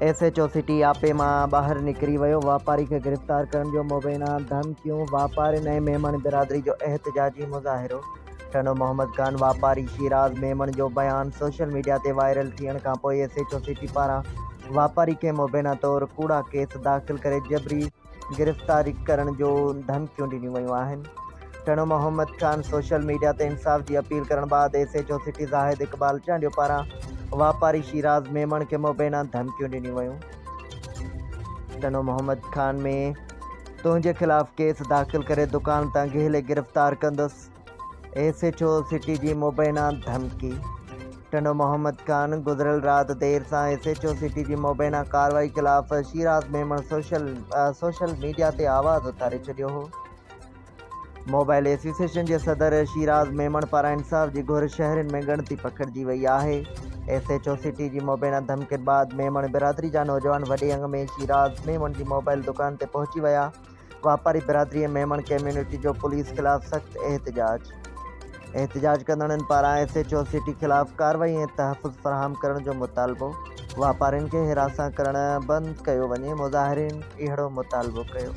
S H O city آپي مان ٻاهر نڪري ويو، واپاري کي گرفتار ڪرڻ جو مبينا ڌمڪيون، واپارين ۽ ميمڻ برادري جو احتجاجي مظاهرو، ٽنڊو محمد خان واپاري شيراز ميمڻ جو بيان سوشل ميڊيا تي وائرل ٿيڻ کانپوء ايس ايڇ او سٽي پاران واپاري کي مبينا طور ڪوڙا ڪيس داخل ڪري جبري گرفتاري ڪرڻ جو ڌمڪيون ڏنيون ويون آهن. ٽنڊو محمد خان سوشل ميڊيا تي انصاف جي اپيل ڪرڻ بعد S H O city Zahid Iqbal Chandio پاران واپاري شيراز ميمڻ کي مبينا ڌمڪيون ڏنيون ويون. ٽنڊو محمد خان ۾ تنهنجي خلاف ڪيس داخل ڪري دڪان تان گهلي گرفتار ڪندس. ايس ايڇ او سٽي جي مبينا ڌمڪي. ٽنڊو محمد خان، گذريل رات دير سان ايس ايڇ او سٽي جي مبينا ڪارروائي خلاف Shiraz Memon social social media تي آواز اٿاري ڇڏيو هو. موبائل ايسوسيئيشن جي صدر شيراز ميمڻ پاران انصاف جي گهر شهرين ۾ ڳڻتي پکڙجي وئي آهي. ايس ايڇ او سٽي جي مبينا ڌمڪين بعد ميمڻ برادري جا نوجوان وڏي انگ ۾ شيراز ميمڻ جي موبائل دڪان تي پهچي ويا. واپاري برادري ۽ ميمڻ ڪميونٽي جو پوليس خلاف سخت احتجاج، احتجاج ڪندڙن پاران ايس ايڇ او سٽي خلاف ڪارروائي ۽ تحفظ فراهم ڪرڻ جو مطالبو، واپارين کي هراسان ڪرڻ بند ڪيو وڃي، مظاهرين اهڙو مطالبو ڪيو.